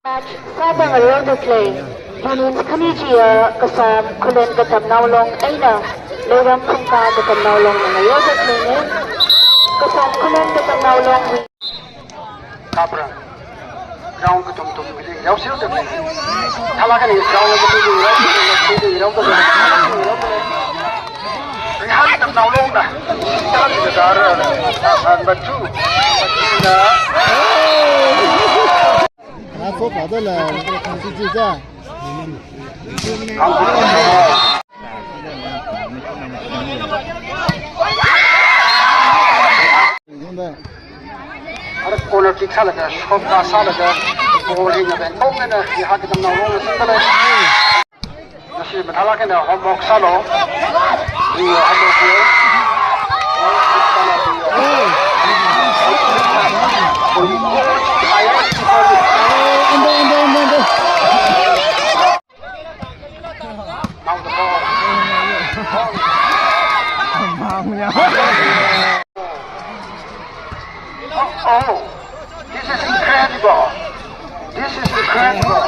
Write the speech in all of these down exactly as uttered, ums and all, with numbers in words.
Match sāda ngareoda khalei Union khani chiya Kasam Khullen Katamnao Long eina Leiram Phungka Katamnao Longna ngareoda khaleina. Kasam Khullen Katamnao Long. Kapra. Ground katum tum kili rao sir de. Thala kani ground katum tum rao sir de, rao katum tum rao sir de. Leiram Katamnao Longna. Thala kani dar. Number two. Number two na. Aso pada la, sisi ja. Ara corner kick sālaga, shot pass sālaga, goal hi ngaben tongna, Leiram Katamnao Longna singda lei. Nashi mathālāk eina homework sālu. Do your homework here. Now the ball. Oh, this is incredible. This is incredible.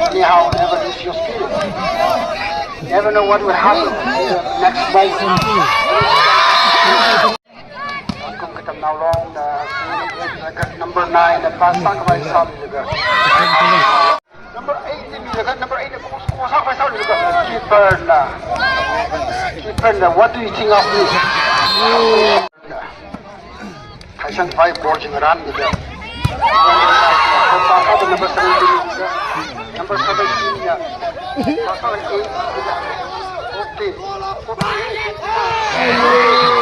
Anyhow, never lose your spirit. Never know what will happen in the next moment. Leiram Katamnao Long, uh, number nine, the pass back by Sam. Number eight, the number eight, the goal scorer, Sam, Sam, keeper na. Keeper na, what do you think of me? Kaisang five ball jing ran ni ja. Number seventeen ni ja. Number seventeen ya. Number eight ni ja. Okay. Okay.